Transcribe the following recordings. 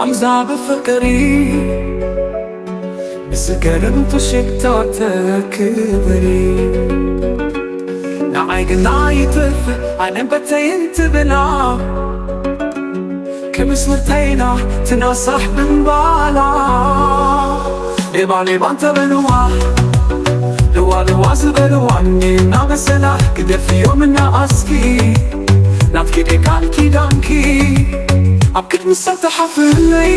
ኣምዛ ብፍቅሪ ብዝገርም ፍሽክታ ተክብሪ። ንዓይ ግና ይትርፍ ኣነም በተይን ትብላ ክምስምርተይና ትናሳሕ ብምባላ። ሌባ ሌባ እንተበልዋ ልዋ ልዋ ዝበልዋ እናመሰላ ግደፍዮምና ኣስኪ ናትኪ ቃል ኪዳንኪ ኣብ ቅድሚ ሰብ ተሓፍለይ።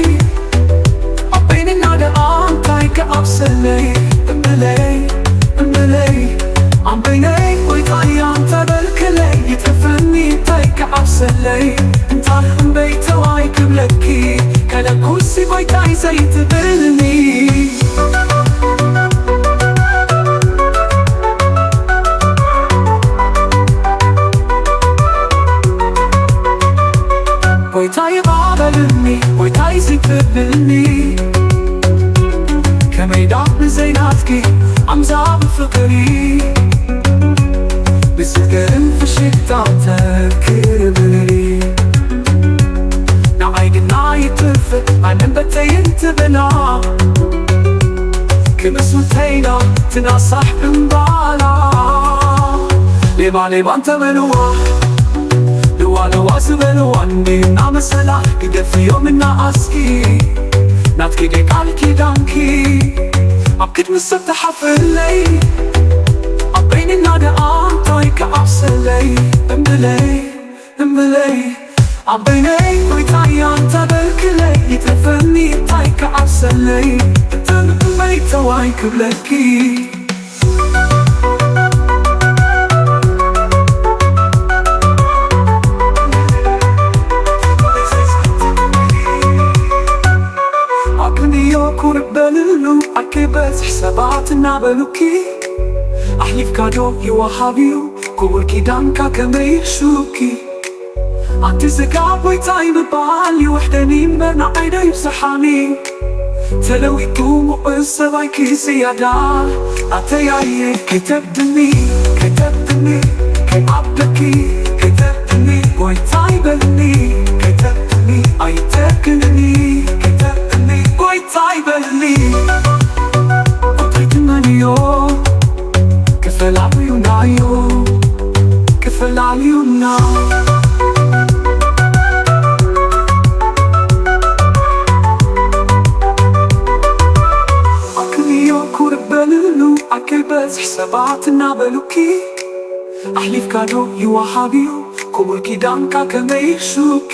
ኣበይንና ደኣ እንታይ ክኣብሰለይ እምብለይ እምብለይ ኣምበይነይ ጎይታይ ኣንተበልክለይ ይትርፈኒ እንታይ ክኣብሰለይ እንታይ እምበይተዋይ ክብለኪ ከለኩሲ ጎይታይ ዘይትብልኒ። ጎይታይ ባበልኒ ጎይታይ ዝትብልኒ ከመይ ዳብ ዘይናትኪ ኣምዛ ብፍቅሪ ብዝገርም ፍሽክታ ተክብሪ። ንዓይ ግና ይትርፍ ኣነም በተይን ትብላ ክምስምርተይና ትናሳሕ ብምባላ። ሌባ ሌባ እንተበልዋ ልዋ ልዋ ዝበልዋ እንዲ እናመሰላ ግደፍዮምና ኣስኪ ናትኪ ቃል ኪዳንኪ ኣብ ቅድሚ ሰብ ተሓፍለይ። ኣበይንና ደኣ እንታይ ክኣብሰለይ እምብለይ እምብለይ ኣበይነይ ጎይታይ ኣንተበልክለይ ይትርፈኒ እንታይ ክኣብሰለይ እተን እመይተዋይ ክብለኪ። ኣክንዮ ኩርበልሉ ኣከይ በዝሕ ሰባት እናበሉኪ ኣሕሊፍካ ዶ ይወሃብ እዩ ክቡር ኪዳንካ ከመይ ይርሹኪ ኣንቲ ስጋ ጎይታይ ምባል ይውሕደኒ እምበር ንዓይ ዶ ይብዝሓኒ ተለዊጡ ምቑል ሰባይኪ ዝያዳ ኣተያየ ከይተብድኒ ከይተብድኒ ከይኣብደኪ ከይተብድኒ ጎይታይ በልኒ ከይተብድኒ ኣይተክልኒ ከይተብድኒ ጎይታይ በልኒ ቁጥሪ ትመንዮ ክፈላልዩናዮ ክፈላልዩና ኣክንዮ ኩርበልሉ ኣከይ በዝሕ ሰባት እናበሉኪ ኣሕሊፍካ ዶ ይወሃብ እዩ ክቡር ኪዳንካ ከመይ ይርሹኪ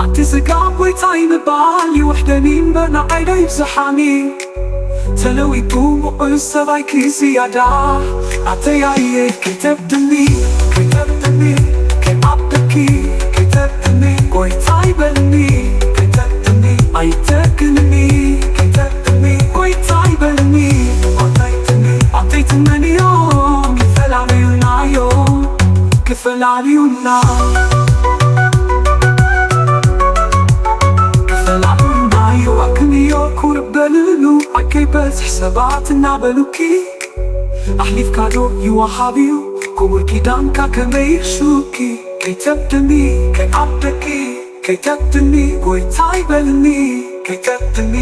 ኣንቲ ስጋ ጎይታይ ምባል ይውሕደኒ እምበር ንዓይ ዶ ይብዝሓኒ ተለዊጡ ምቑል ሰባይኪ ዝያዳ ኣተያየ ከይተብድኒ ከይተብድኒ ከይኣብደኪ ከይተብድኒ ጎይታይ በልኒ ከይተብድኒ ኣይተክልኒ ከይተብድኒ ጎይታይ በልኒ ኣንተይትኒ ኣንተይትመንዮ ክፈላልዩናዮ ክፈላልዩና ክፈላልዩናዮ ኣክንዮ ኩርበልሉ ኣከይ በዝሕ ሰባት እናበሉኪ ኣሕሊፍካ ዶ ይወሃብ እዩ ክቡር ኪዳንካ ከመይ ይርሹኪ ከይተብድኒ ከይኣብደኪ ከይተብድኒ ጎይታይ በልኒ ከይተብድኒ